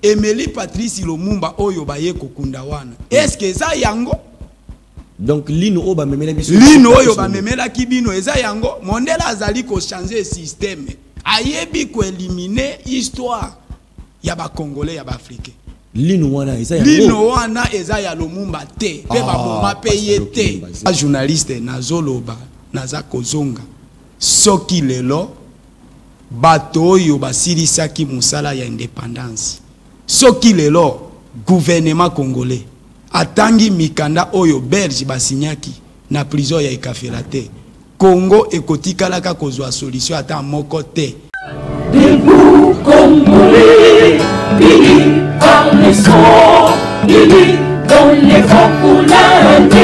Emeli Patrice Lumumba oyo baye kokunda wana, est-ce que eza yango? Donc lino oyo bamemela biso, lino oyo bamemelaki bino eza yango. Mondele azali kochanger système, ayebi koéliminer histoire ya Bacongolais, ya Baafricain. Lino wana eza yango? Lino wana eza ya Lumumba te, mpe Ah, baboma mpe ye Pasteur te. Lokelemba. Journaliste, nazoloba, naza kozonga. Soki lelo bato oyo basilisaki mosala ya indépendance, soki lelo gouvernement congolais atangi mikanda oyo Belge basinyaki na prison ya Ekafela te, Congo ekotikalaka kozwa solution ata moko te. Debout Congolais, unis par le sang, unis dans les rangs pour l'indépendance.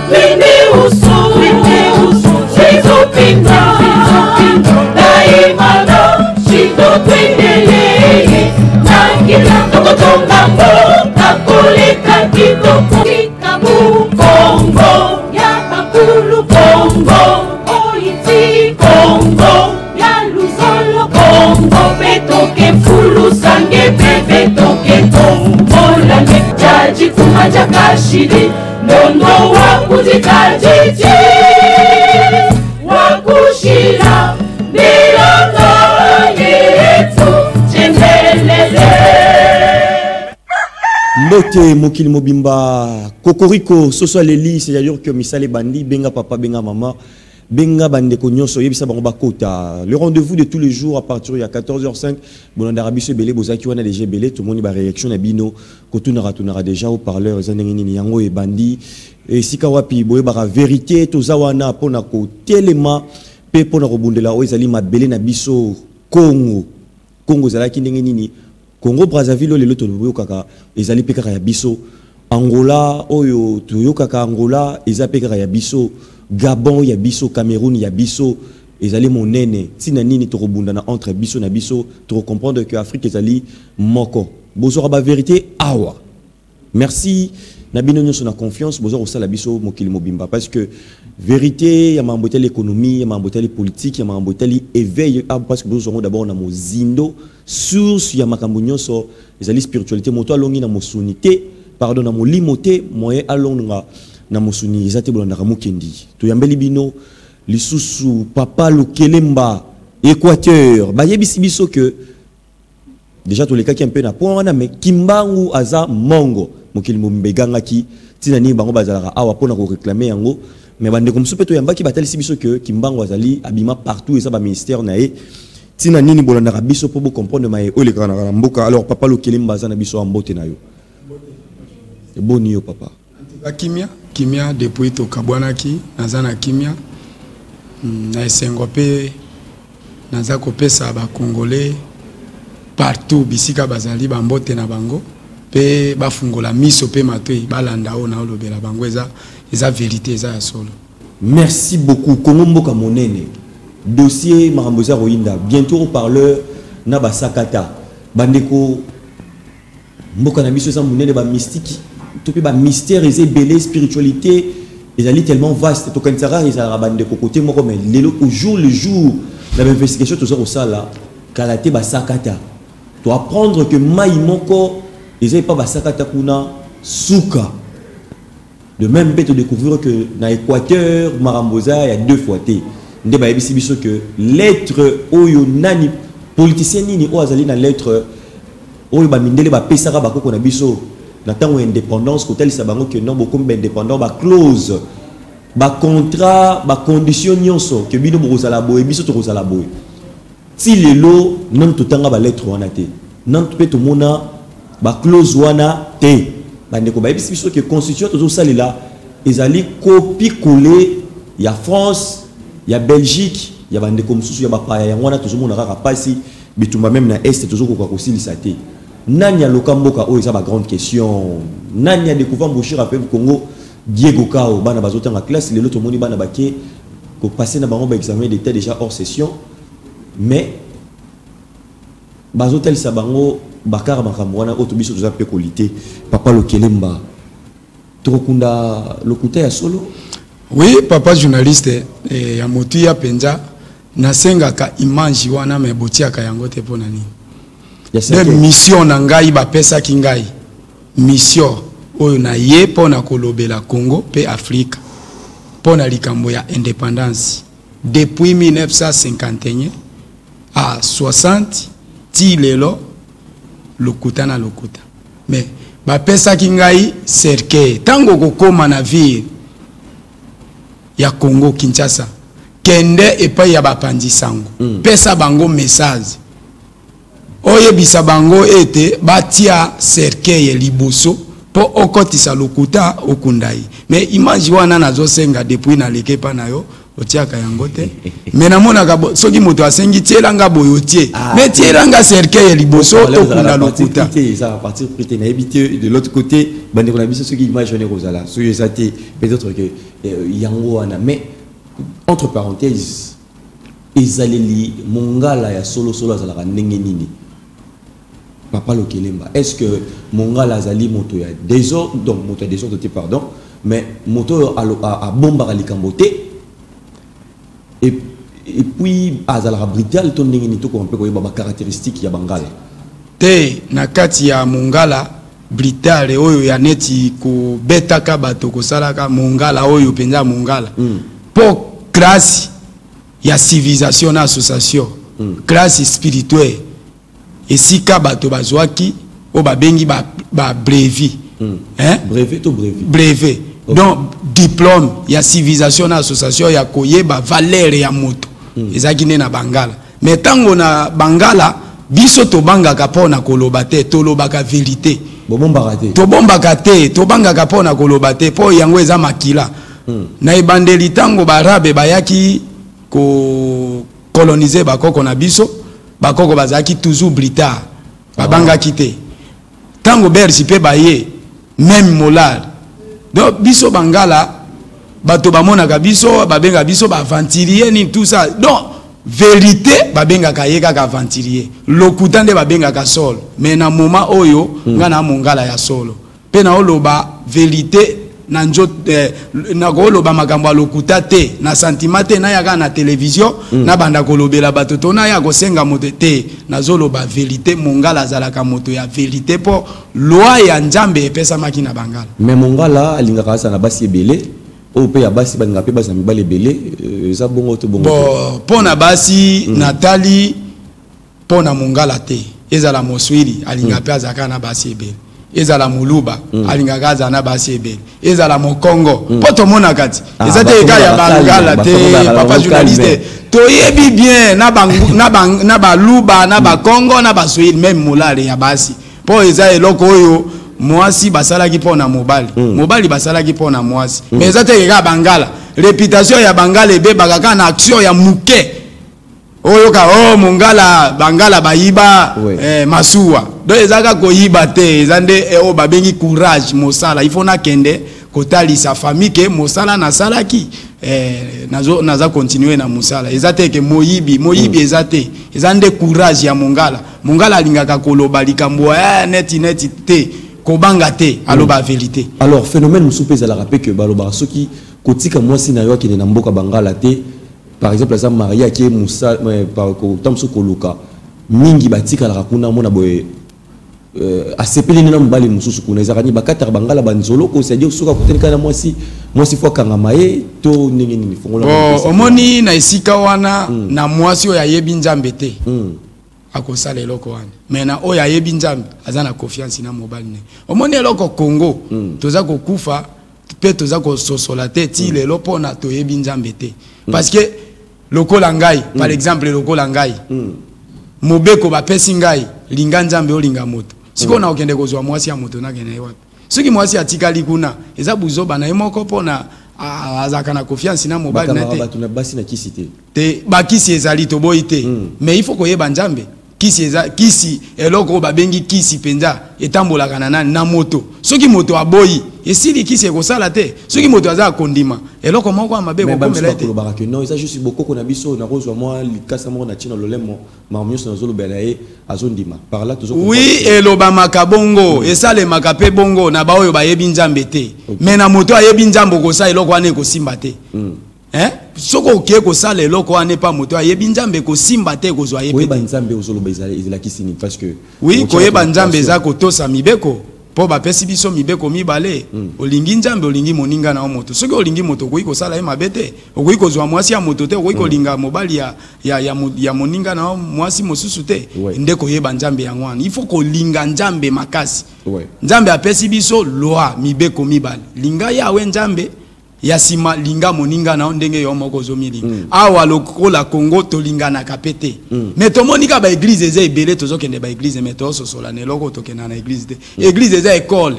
Unis au son, unis au son, Zizopinga, Daimana, Chido Twindele, Nangila, Tokotonga, Mboka, Koleka, Kitoko, Kikabu, Congo, ya Bakulu, Congo, Oiti, Congo, ya Luzolo, Congo, Betoke, Fulu, Sange, Bebe, Toke, Tombolange, Jaji, Kumaja, Kashidi, Nondo, Wakuzika, Jiji, Wakushila, Milondo, Yetu, Chendelele. Mbote mokili mobimba, kokoriko soso aleli, c'est-à-dire que misale bandi, benga papa, benga mama, benga bandeko nyonso, yebisa bango bakota. Le rendez-vous de tous les jours à partir ya 14h05. Bolandaka biso ebele, bozalaki wana déjà ebele, tomoni ba réaction na bino, kotunaka tunaka déjà au parleur eza ndenge nini, yango ebandi esika wapi. Boyebaka vérité, toza wana mpona kotelema mpe mpona kobundela oyo ezali mabele na biso Congo. Congo ezalaki ndenge nini? Congo Brazzaville oyo lelo toyokaka ezali mpe kaka ya biso. Angola oyo toyokaka, Angola eza mpe kaka ya biso. Gabon ya biso, Cameroun ya biso, ezali monene. Ntina nini tokobundana entre biso na biso? Tokocomprendre que Afrique ezali moko. Bozwaka bavérité awa. Merci na bino nyonso na confiance bozwa kosala biso mokili mobimba, parce que vérité ya makambo etali économie, ya makambo etali politique, ya makambo etali éveil, ah, parce que bozwango d'abord na mozindo. Source ya makambo nyonso ezali spiritualité. Moto alongi na mosuni te, pardon, na molimo te, moyen alonga na mosuni eza te. Bolandaka mokendi, toyambeli bino lisusu papa Lokelemba Équateur. Bayebisi biso que déjà tolekaki un peu na point wana, mais Kimbangu aza mongo. Mokili mobimba egangaki ntina nini bango bazalaka awa mpona koréclamer yango. Mais bandeko mosusu mpe toyambaki, batalisi biso ke Kimbangu azali abima partout, eza baministère na ye. Ntina nini bolandaka biso mpo bocomprendre maye oyo elekaka na mboka. Alors papa Lokelemba aza na biso ya, mbote na yo, eboni yo papa? Kimia, kimia. Depuis tokabwanaki, naza na kimia, na esengo mpe naza kopesa Bacongolais partout bisika bazali bambote na bango, mpe bafungola miso mpe matoi, balanda oyo naolobela bango. Eza vérité, eza ya solo. Merci beaucoup. Congo mboka monene, dossier makambo eza koyinda. Bientôt au parleur na basakata. Bandeko, mboka na biso eza monene, bamystique to mpe bamystère eza ebele, spiritualité ezali tellement vaste. Tokanisaka ezalaka bandeko kote moko, mais lelo au jour le jour na bainvestigation toza kosala kala te, basakata toapprendre que mai moko eza epa basakata kuna suka. De même mpe todécouvrir que na Équateur makambo eza ya deux fois te. Nde bayebisi biso que lettre oyo, nani, politicien nini oyo azali na lettre oyo bamindele bapesaka bakoko na biso na ntango ya indépendance, kotalisa bango ke non, bokomi baindépendant, baclause, bacontrat, bacondition nyonso ke bino bokozala boye, biso tokozala boye. Ti lelo nanu totanga balettre wana te, nanu mpe tomona baclause wana te. Bandeko bayebisi biso ke constitution tozosalela ezali copie-coller ya France, ya Belgique, ya bandeko mosusu ya bapaya. Yango wana tozomona kaka mpasi, bitumba même na Est tozokoka kosilisa te. Nani aloka mboka oyo? Eza bagrande question. Nani adécouvert Mbushira mpe Congo? Diego Cao. Bana bazotanga classe lelo, tomoni bana bake kopasser na bango baexamen d'état déjà hors session, mais bazotalisa bango bakara makambo wana oyo biso toza mpe koli te. Papa Lokelemba, tokokunda lokuta ya solo? Oui, papa journaliste, ya motuya mpenza. Nasengaka image wana, me botiaka yango te. Mpo na nini? Ya De cercueil. Mission na ngai, bapesaki ngai mission oyo na ye mpo na kolobela Congo mpe Afrika mpo na likambo ya indépendance depuis 1951 à 60 ti lelo. Lokuta na lokuta, mais bapesaki ngai cercueil. Ntango okokóma na ville ya Congo Kinshasa, kende epai ya bapanzi sango, pesa bango message, oyebisa bango ete batia cercueil liboso mpo okotisa lokuta, okunda ye. Mais image wana nazosenga depuis naleke epa na yo, otiaka yango te. Mais namonaka soki moto asengi tielanga boye, otie. Ah, mais tielanga cercueil liboso, tokunda lokuta. Eza parti pris te, nayebi te. De l'autre côté, bandeko na biso, soki image wana ekozala, soki eza te, peut-être que yango wana. Mais entre parenthèses, ezaleli mongala ya solosolo azalaka ndenge nini, papa Lokelemba? Est ce que mongala azali moto ya désordre, donc moto ya désordre te, pardon, mais moto oyo abombaka likambo te et puis azalaka brutal to ndenge nini? Tokoka mpe koyeba bacaractéristique ya bangala. Te, na kati ya mongala britale oyo ya neti kobetaka bato, kosalaka mongala oyo mpenza mongala, mpo classe ya civilisation na association, classe spirituelle, esika bato bazwaki oyo babengi ba brevet, hein? Brevet to brevet? Brevet. Ok. Donc diplôme ya civilisation na association ya koyeba valeur ya moto ezalaki nde na bangala. Mais ntango na bangala, biso tobangaka mpo na koloba te, tolobaka vérité. Bobombaka te. Tobombaka te, tobangaka mpo na koloba te, mpo yango eza makila. Na ebandeli, ntango baarabe bayaki kocoloniser bakoko na biso, bakoko bazalaki toujours britard, babangaki te. Ntango Belge mpe baye, même moral. Donc biso bangala, bato bamonaka biso, babengaka biso baaventurier, nini, tout ça. Donc vérité babengaka ye kaka aventurier, lokuta nde babengaka solo. Mais na moment oyo, nga na mongala ya solo mpe naoloba vérité na nzo nakoloba makambo ya lokuta te, na sentiment te. Nayaka na télévision, nabanda kolobela bato to naya kosenga moto te, nazoloba vérité. Mongala azalaka moto ya vérité, mpo loi ya Nzambe epesamaki na bangala. Mais mongala alingaka aza na basi ebele, oyo mpe ya basi balingaka mpe basi na mibali ebele, eza bongo to bongo te? Bon, mpo na basi, natali mpo na mongala te. Ezala moswili, alingaka mpe azalaka na basi ebele. Ezala moluba, alingaka azala na basi ebele. Ezala mokongo, mpo tomonaka ti Ah, eza te eka ya Bakongo bangala bakalme, te. Bakongo Papa bakalme. journaliste, toyebi bien na na baluba, na bakongo, na baswahili, même molale ya basi, mpo eza eloko oyo mwasi basalaki mpo na mobali, mobali basalaki mpo na mwasi. Mais eza te kaka bangala. Réputation ya bangala ebebaka kaka na action ya moke. Oyoka o mongala, bangala bayiba masuwa. Donc eza kaka koyiba te, eza nde oyo babengi courage, mosala. Il faut nakende kotalisa famille ke mosala nasalaki, naza continue na mosala. Eza te ke moyibi, moyibi, eza te. Eza nde courage ya mongala. Mongala alingaka koloba likambo neti neti te, kobanga te, aloba vérité. Alors phénomène mosusu mpe ezalaka mpe ke balobaka soki kotika mwasi na yo akende na mboka bangala te. Par exemple, aza marié, ake mosala, ta mosusu koluka mingi, batikalaka kuna. Mona boye, asepeli nde na mobali mosusu kuna. Ezalaka nini? Bakataka bangala banzoloko, c'est-à-dire soki akutani kaka na mwasi, mwasi faut akangama ye to ndenge nini? Fongola. Bon, omoni na esika wana, na mwasi oyo ayebi Nzambe te, akosala eloko wana. Mais na oyo ayebi Nzambe, aza na confiance na mobali ne. Omoni eloko Congo, toza kokufa mpe toza kososola te ti lelo mpona toyebi Nzambe te. Parce que lokola ngai, par exemple, lokola ngai, mobeko bapesi ngai: linga Nzambe, olinga moto. Sikoyo na okende kozwa mwasi ya moto, nakende ye wapi? Soki mwasi atikali kuna, eza buzoba na ye moko, mpona azalaka na confiance na mobali na Bakangaka te. Bato na basi na kisi te? Te, bakisi ezali, toboyi te, mais il faut koyeba Nzambe. Kisi eza kisi, eloko oyo babengi kisi mpenza etambolaka na nani? Na moto. Soki moto aboyi, esili, kisi ekosala te. Soki moto aza akondima, eloko moko ya mabe Mais bamosusu ekokomela ye te. bakolobaka ke non, eza juste bokoko na biso, nakozwa mwa likasa moko na ntina lolemo, makambo nyonso nazolobela ye azondima. Par là tozo Oui, elobamaka bongo, esalemaka mpe bongo na baoyo bayebi Nzambe te. Mais na moto ayebi Nzambe, okosala eloko wana, ekosimba te. Hein? soki okie kosala eloko wana epa moto ayebi Nzambe, ekosimba te, ekozwa ye. Koyeba Nzambe ozoloba ezalakisi nini? Parce que oui, koyeba Nzambe eza kotosa mibeko, mpo bapesi biso mibeko mibale: olingi Nzambe, olingi moninga na yo moto. Soki olingi moto, okoki kosala ye mabe te, okoki kozwa mwasi ya moto te, okoki kolinga mobali ya moninga na yo mwasi mosusu te. Nde koyeba Nzambe yango wana. Il faut kolinga Nzambe makasi. Nzambe apesi biso loi, mibeko mibale: linga Yawe Nzambe, ya nsima linga moninga na yo ndenge yo moko ozomilinga. Awa lokola Congo tolinganaka pe te, mais tomoni kaka baéglise eza ebele, tozokende baéglise, mais tozososola na eloko tokenda na église te. Église eza école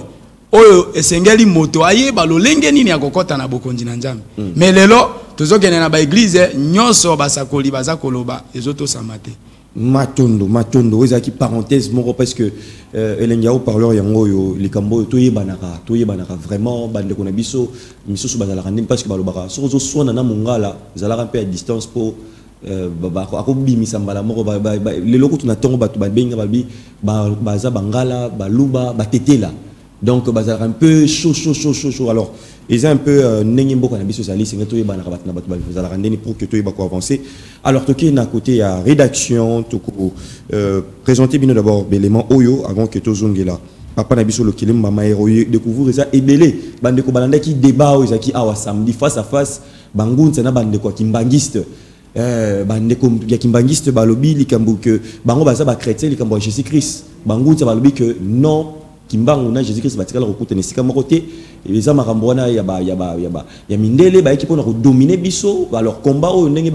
oyo esengeli moto ayeba lolenge nini ya kokɔta na bokonzi na Nzambe. Mais lelo tozokende na baéglise nyonso, basakoli baza koloba, ezotosama te. Matondo, matondo. Oyo ezalaki parenthèse moko, parce que elengi ya haut-parleur yango oyo. Likambo oyo toyebanaka, toyebanaka vraiment. Bandeko na biso misusu bazalaka ndenge, parce que balobaka soki ozoswana na mongala, ezalaka mpe ya distance, mpo akobimisa mbala moko. Lelo kutu na ntongo bato babenga, babi baza bangala, baluba, batetela, donc bazalaka un peu chaud, chaud, chaud, chaud, chaud. Alors eza un peu ndenge mboka na biso ezali, senge toyebanaka bato na bato bazalaka ndeni pour que toyeba koavancer. Alors tokei na côté ya rédaction, toko présenter bino d'abord baélément oyo avant que tozongela papa na biso Lokelemba. Mayero découvrir eza ebele. Bandeko balandaki débat oyo ezalaki awa samedi, face à face, bangunza na bandeko ya kimbangiste. Bandeko ya kimbangiste balobi likambo ke bango baza bachrétien, likambo ya Jésus Christ. Bangunza balobi ke non, Kimbangu na Jésus Christ batikala kokutana esika moko te, eza makambo wana ya mindele bayaki mpona kodominer biso. Alors combat oyo, ndenge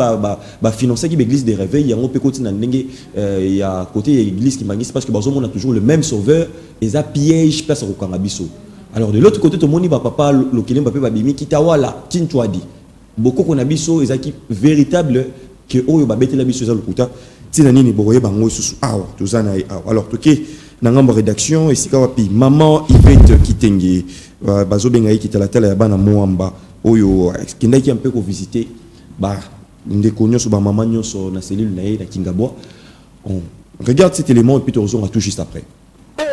bafinancaki baéglise de réveil yango mpe koti na ndenge ya côté ya église kimbangiste, parce que bazomona toujours le même sauveur, eza piège, place ya kokanga biso. Alors de l'autre côté, tomoni bapapa Lokelemba mpe babimi kitawala tintwadi, bokoko na biso ezalaki véritable, ke oyo babetela biso eza lokuta. Ntina nini bokoyeba yango lisusu awa, toza na ye awa. Alors toke na ngambo ya rédaction, esika wapi maman Ivete Kitenge, bazobenga ye kitalatala ya bana Mwamba, oyo akendaki mpe kovisite bandeko nyonso, bamama nyonso na cellule na ye na Kingabwa. On regarde cet élément et puis tozonga tout juste après.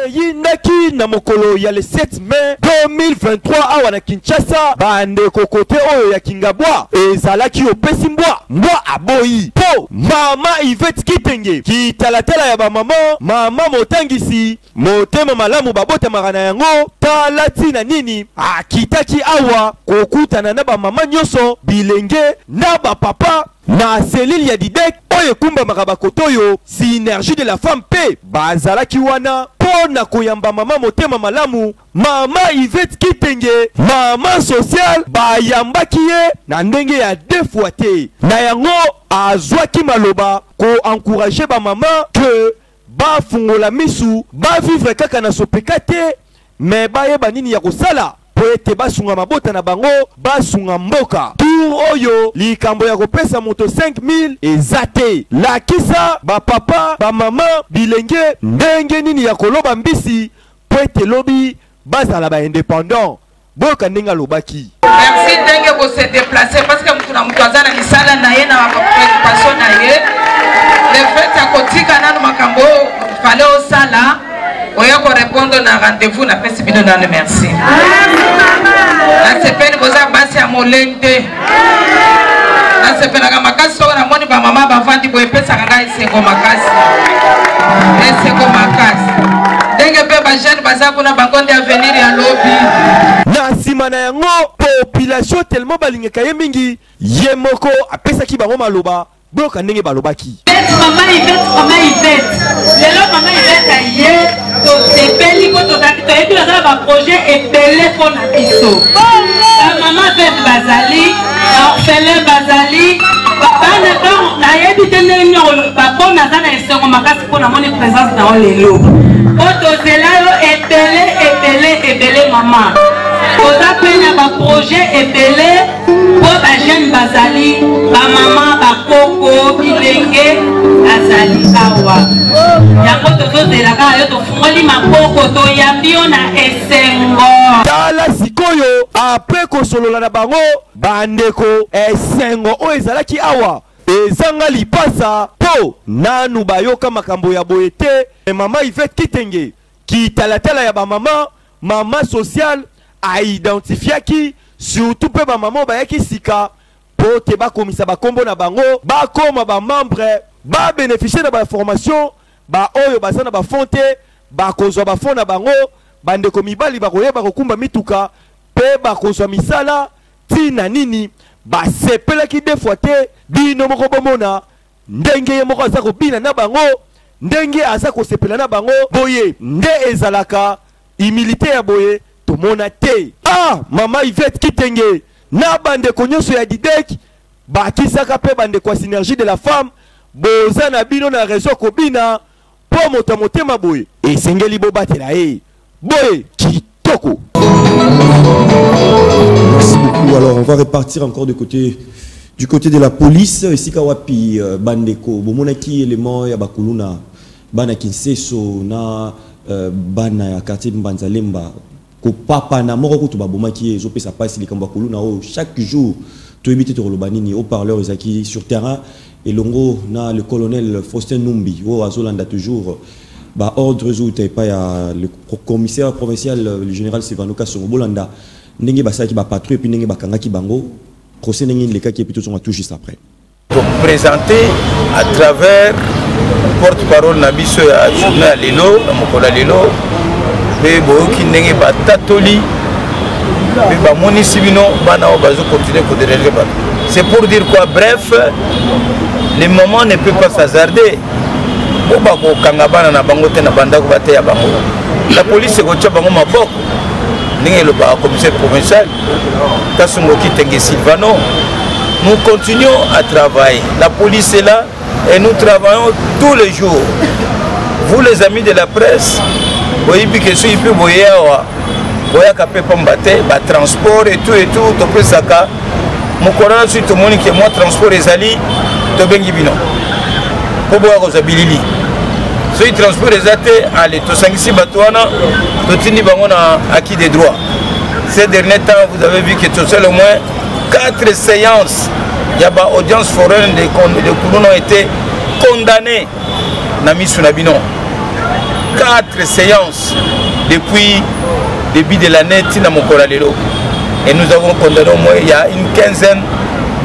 Eyindaki na mokolo ya le 7 mai 2023 awa na Kinshasa. Bandeko, kote oyo ya Kingabwa ezalaki opesi mbwa, mbwa aboyi, mpo mama Ivete Kitenge, kitalatala ya bamama, mama motangisi, motema malamu babotamaka na yango. Tala ntina nini akitaki awa kokutana na bamama nyonso, bilenge na bapapa na cellule ya didek oyo ekumbamaka bakoto oyo Synergie de la femme, mpe bazalaki wana mpo na koyamba mama motema malamu, mama Ivete Kitenge, mama sociale. Bayambaki ye na ndenge ya deux fois te. Na yango azwaki maloba koencourager bamama ke bafungola misu, bavivre kaka na sopeka te, me bayeba nini ya kosala mpo ete basunga mabota na bango, basunga mboka. Tour oyo likambo ya kopesa moto 5000 eza te. Lakisa bapapa, bamama, bilenge ndenge nini ya koloba mbisi mpo ete lobi bazala baindépendant. Boyoka ndenge alobaki. Merci ndenge bose déplacer, parce que mutu na mutu aza na misala na ye, na bapréoccupation na ye. Le fait ya kotika nanu makambo oyo fale osala, oya korépondre na rendez-vous, napesi bino nanu merci. Nasepeli, boza basi ya molende. Nasepelaka makasi soko namoni bamama bavandi boye, epesaka ngai esengo makasi, esengo makasi. Ndenge mpe bajeune baza kuna, bango nde avenir ya lobi. Na nsima na yango, population tellement balingaka ye mingi, ye moko apesaki bango maloba. Boyoka ndenge balobaki. Mama Ivete, mama Ivete, lelo mama Ivete aye, tosepeli mpo tozalaki toyebi aza na baprojet ebele mpo na biso. Bamama veuve bazali, baorphelin bazali, bana. Donc nayebi te ndenge nini mpo naza na esengo makasi mpo namoni présence na yo lelo, mpo tozela yo ebele, ebele, ebele. Mama, toza mpe na baprojet ebele mpo bajeune bazali, bamama, bakoko, bilenge azali awa. Yango tozozela kaka yo, tofungoli maboko, toyambi yo na esengo. Tala sikoyo, apres kosolola na bango, bandeko, esengo oyo ezalaki awa ezanga lipasa, mpo nanu bayoka makambo ya boye te. Mama Ivete Kitenge, kitalatala ya bamama, mama sociale, aidentifiaki surtout mpe bamama oyo bayaki sika mpo mpo te bakomisa bakombo na bango, bakoma ba membres, ba beneficier na ba formations. Ba oyo baza na ba fonds te bakozwa ba fonds na bango, bandeko mibali bakoyeba kokumba mituka mpe bakozwa misala. Ntina nini basepelaki deux fois te? Bino moko bomona ndenge ye moko aza kobina na bango, ndenge aza kosepela na bango. Boye nde ezalaka, humilite ya boye tomona te. Ah mama Yvette Kitenge na bandeko nyonso ya Didec, bakisaka mpe bandeko ya Synergie de la femme, boza na bino na raison kobina mpo moto ya motema boye esengeli bobatela ye boye kitoko. Merci beaucoup. Alors, on va repartir encore du côté de la police. Esika wapi bandeko, bomonaki élément ya bakuluna bana Kinseso na bana ya quartier Mbanzalemba kopapa na moko kutu babomaki ye, ezopesa mpasi likambo ya kuluna oyo chaque jour toyebi te tokoloba nini. Haut-parleur ezalaki sur terrain elongo na le colonel Faustin Numbi oyo azolanda toujours ba ordres oyo epai ya le commissaire provincial, le général Silvano Kasongo. Bolanda ndenge basalaki ba patrouille et puis ndenge bakangaki bango, procès ndenge elekaki, et puis tozonga tout juste après. Présenter à travers porte-parole na biso ya journée ya lelo, na mokolo ya lelo, mpe boyoki ndenge batatoli mpe bamonisi bino bana oyo bazocontinue kodéranger bato. C'est pour dire quoi? Bref, le moment ne peut pas s'hasarder po bakokanga bana na bango te na bandako bateya bango. La police ekotia bango maboko ndenge elobaka commissaire provincial Kasongo Kitenge Silvano. Nous continuons à travailler, la police est là et nous travaillons tous les jours. Vous les amis de la presse, boyebi ke soki mpe boye awa, boyaka mpe pamba te, batransport et tout et tout topesaka mokolo wana. Soki tomoni ke mwa transport ezali, tobengi bino mpo boya kozwa bilili. Soki transport eza te, ale tosangisi bato wana, totindi bango na acquis de droit. Ces derniers temps, vous avez vu que tosala au moins quatre séances ya ba audience foraine de kuluna ont été condamnés na misu na bino, quatre séances depuis début de l'année tina mokolo ya lelo, et nous avons condamné au moins, il y a une quinzaine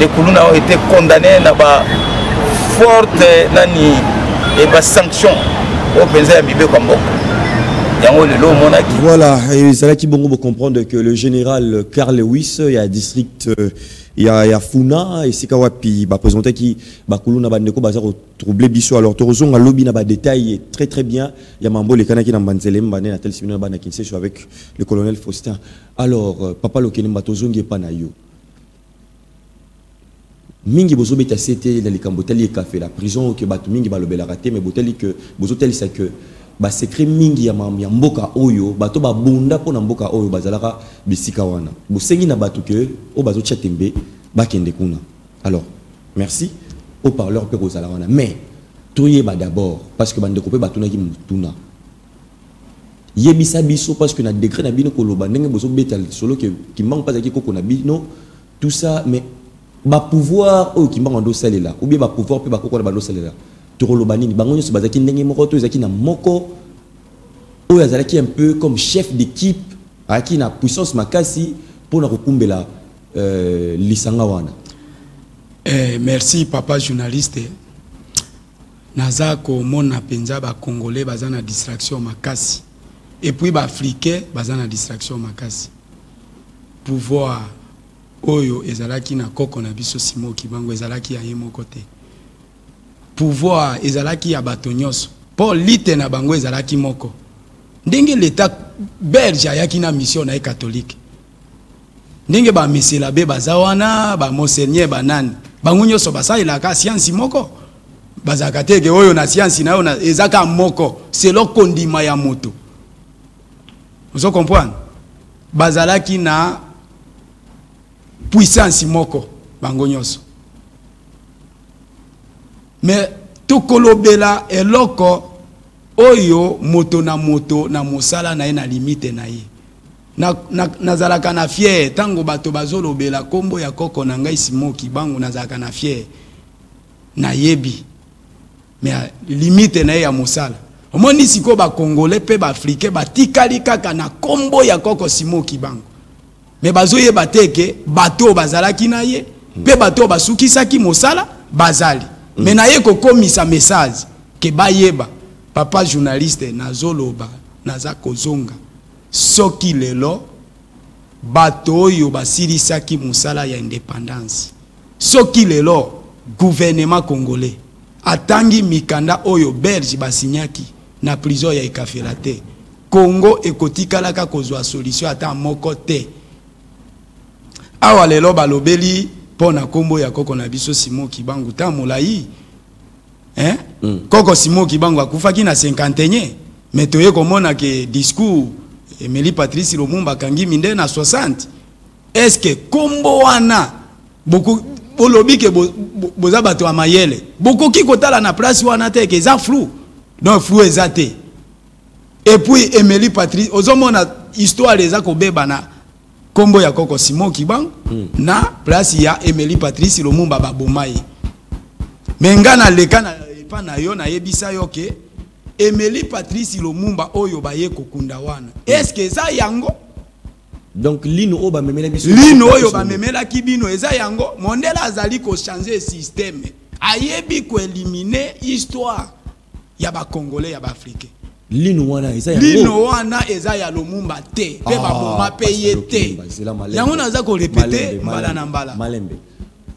de kuluna ont été condamnés na ba forte nani et ba sanction oyo mpenza ya mibeko ya mboka. Yango lelo omonaki. Voilà, ezalaki bongo bocomprendre que le général Carl Lewis ya district ya Funa, esika wapi baprésentaki bakuluna, bandeko baza kotrouble biso. Alors tozonga lobi na badétail très très bien ya mambo elekanaki na Mbanzelemba nde na telisi bino na bana Kinseso avec le colonel Faustin. Alors papa Lokelemba, tozongi epa na yo. Mingi bozobeta se te na likambo etali ekafe la prison ke bato mingi balobelaka te, mais botali ke bozotalisa ke basecret mingi ya mboka oyo, bato babunda mpo na mboka oyo bazalaka bisika wana. Bosengi na bato ke oyo bazotia tembe bakende kuna. Alors merci, haut-parleur mpe kozala wana, mais toyeba d'abord, parce que bandeko mpe batunaki motuna, yebisa biso, parce que na degré na bino koloba ndenge bozobeta lisolo ke Kimbangu mpe azalaki koko na bino, tout ça, mais bapouvoir oyo Kimbangu andosalela ou bien bapouvoir mpe bakoko na bandosalela, tokoloba nini? Bango nyonso bazalaki ndenge moko to ezalaki na moko oyo azalaki un peu comme chef d'équipe, azalaki na puissance makasi mpona kokumbela lisanga wana? Eh, merci papa journaliste. Naza komona mpenza bacongolais baza na distraction makasi et puis baafricain baza na distraction makasi. Pouvoir oyo ezalaki na koko na biso Simon Kimbangu ezalaki ya ye moko te. Pouvoir ezalaki ya bato nyonso mpo lite na bango ezalaki moko. Ndenge leta belge ayaki na mission na ye catholique, ndenge bamesela be baza wana, bamonseigneur, banani, bango nyonso basalelaka siansi moko. Bazalaka te ke oyo na siansi na oyo eza kaka moko selon kondima ya moto. Ozo comprendre? Bazalaki na puissance moko bango nyonso. Mais tokolobela eloko oyo moto na moto na mosala na ye na limite na ye. Nazalaka na fier ntango bato bazolobela nkombo ya koko na ngai Simon Kimbangu. Nazalaka na fier, nayebi mais limite na ye ya mosala. Omoni sikoyo bacongolais mpe baafricain batikali kaka na nkombo ya koko Simon Kimbangu, mais bazoyeba te ke bato oyo bazalaki na ye. Mpe bato oyo basukisaki mosala bazali. Me naye kokomisa message ke bayeba. Papa journaliste, nazoloba, naza kozonga. Soki lelo bato oyo basilisaki mosala ya indépendance, soki lelo gouvernement congolais atangi mikanda oyo Belge basinyaki na prison ya Ekafela te, Congo ekotikalaka kozwa solution ata moko te. Awa lelo balobeli mpo na nkombo ya koko na biso Simon Kibangu ta molai, hein? Koko Simon Kibangu akufaki na 51, mais toye komona ke discours Emeli Patrice Lumumba akangi minde na 60. Est ce que kombo wana bolobi ke boza bato ya mayele, bokoki kotala na place wana te ke eza flou? Donc flou eza te. Et puis Emeli Patrice, ozomona histoire eza kobeba na kombo ya koko Simon Kibangu na place ya Emeli Patrice Lumumba baboma ye. Me nga naleka na epa na yo, nayebisa yo ke Emeli Patrice Lumumba oyo baye kokunda wana, est ce que eza yango? Donc lino oyo bamemela biso, lino oyo bamemelaki bino eza yango? Mondele azali kochanger système, ayebi koéliminer histoire ya Bacongolais, ya Baafricain. Lino wana eza yango? Lino wana eza ya Lumumba te, mpe Ah, baboma mpe ye Pasteur te. Okimba, zela malembe. Yango naza korépéter Malembe, mbala malembe, na mbala. Malembe.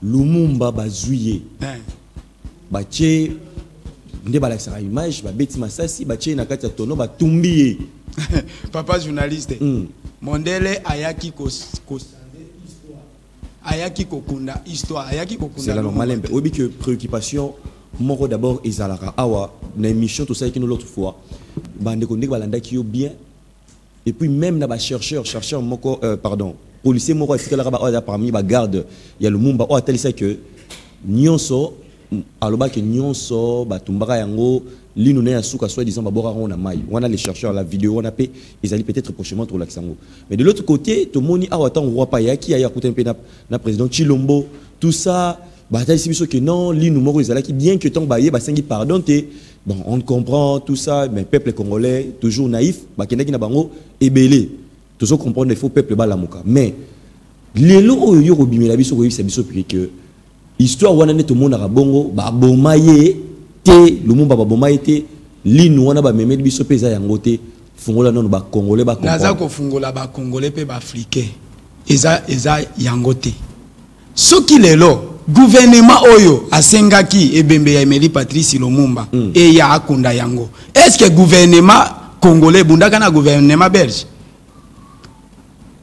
Lumumba bazwi ye, Hein. batie nde balakisaka image, babeti masasi, batie ye na kati ya tono, batumbi ye. Papa journaliste, mondele ayaki histoire, ayaki kokunda histoire, ayaki kokunda Zela no Lumumba malembe. te. Oyebi que préoccupation moko d'abord ezalaka awa na émission tosalaki no l'autre fois, bandeko ndenge balandaki yo bien, et puis même na bachercheur, chercheur moko, pardon, policier moko atikalaka ba oyo aza parmi bagarde ya Lumumba, oyo atalisa ke nyonso alobaki nyonso batumbaka yango, lino na ya suka, soi disant babwakaka yango na mai wana. Les chercheurs, la vidéo wana mpe ezali, peut-être prochainement tolakisa yango. Mais de l'autre côté, tomoni awa ntango roi pa ayaki, aye akutani mpe na président Chilombo, tout ça, batalisi biso ke non, lino moko ezalaki, bien que ntango baye basengi pardon te. Bon, on comprend tout ça, mais peuple congolais toujours naïf, bakendaki na bango ebele. Tozo comprendre, il faut peuple balamuka. Mais lelo oyo yo kobimela biso, koyebisa biso mpe ke histoire wana nde tomonaka bongo, baboma ye te, Lumumba baboma ye te, linu wana bamemeli biso mpe eza yango te. Fungola nano Bacongolais. Naza Bacomprendre. kofungola Bacongolais mpe Baafricain, eza yango te. Soki lelo gouvernement oyo asengaki ebembe ya Emeli Patrice Lumumba eya akunda yango, est ce que gouvernement congolais ebundaka na gouvernement belge?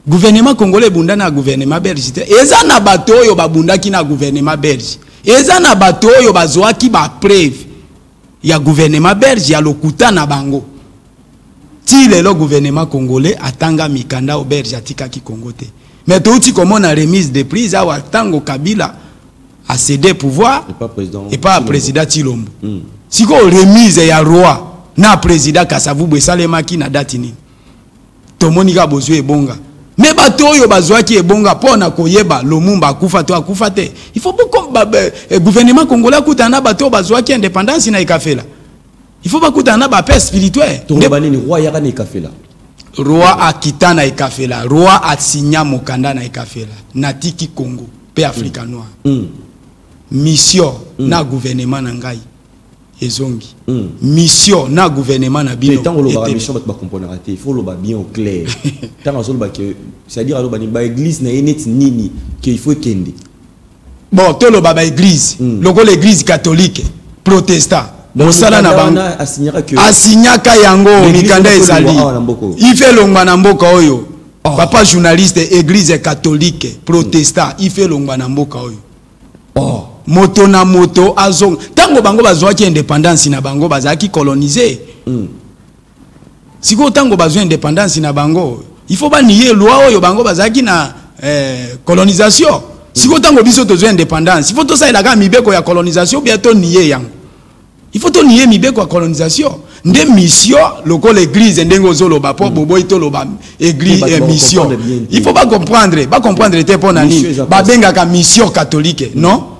Gouvernement congolais ebunda na gouvernement belge te. Eza na bato oyo babundaki na gouvernement belge, eza na bato oyo bazwaki bapreuve ya gouvernement belge ya lokuta na bango. Ti lelo gouvernement congolais atanga mikanda oyo belge atikaki Congo te. Mais touti komona remise de prise awa, ntango Kabila acédé pouvoir Et pas président epa Tshilombo. Président Tshilombo. Sikoyo remise ya roi na président Kasavubu esalemaki na date nini? Tomoni kaka bozwi ebonga, me bato oyo bazwaki ebonga mpo na koyeba Lumumba akufa to akufa te, il faut boko gouvernement congolais akutana na bato oyo bazwaki indépendance na Ekafela. Il faut bakutana na bapère spirituel. Toloba nini? Roi yaka na Ekafela? Roi akita na Ekafela, roi asinya mokanda na Ekafela: natiki Congo mpe Afrika noire. Mission na gouvernement na ngai ezongi. Mission na gouvernement na bino Mais ntango olobaka etelemi. mission, bato bacomprenaka te. Il faut oloba bien au clair. Ntango azoloba ke, c'est-à-dire aloba nini? Baéglise na ye neti nini ke il faut ekende? Bon, toloba baéglise lokola Église catholique, protestant, mosala na mokanda bango. wana asignaka ke Asinyaka yango. L'église Mikanda moko ezali. elongwa awa na mboka oyo. Ife elongwa na mboka oyo. Oh. Papa journaliste, Église catholique, protestant, ife elongwa na mboka oyo. Oh. Moto na moto azonga. Ntango bango bazwaki indépendance na bango, bazalaki colonisé. Sikoyo ntango bazwi indépendance na bango, il faut banier loi oyo bango bazalaki na colonisation. Sikoyo ntango biso tozwi indépendance, il faut tosalelaka mibeko ya colonisation bien tonier yango? Il faut tonier mibeko ya colonisation. Nde mission lokola église, ndenge ozoloba, mpo boboyi toloba église. Po bato Mission bacomprendre bien te. il faut bacomprendre, bacomprendre te mpo na Mission nini eza babengaka mission catholique, non?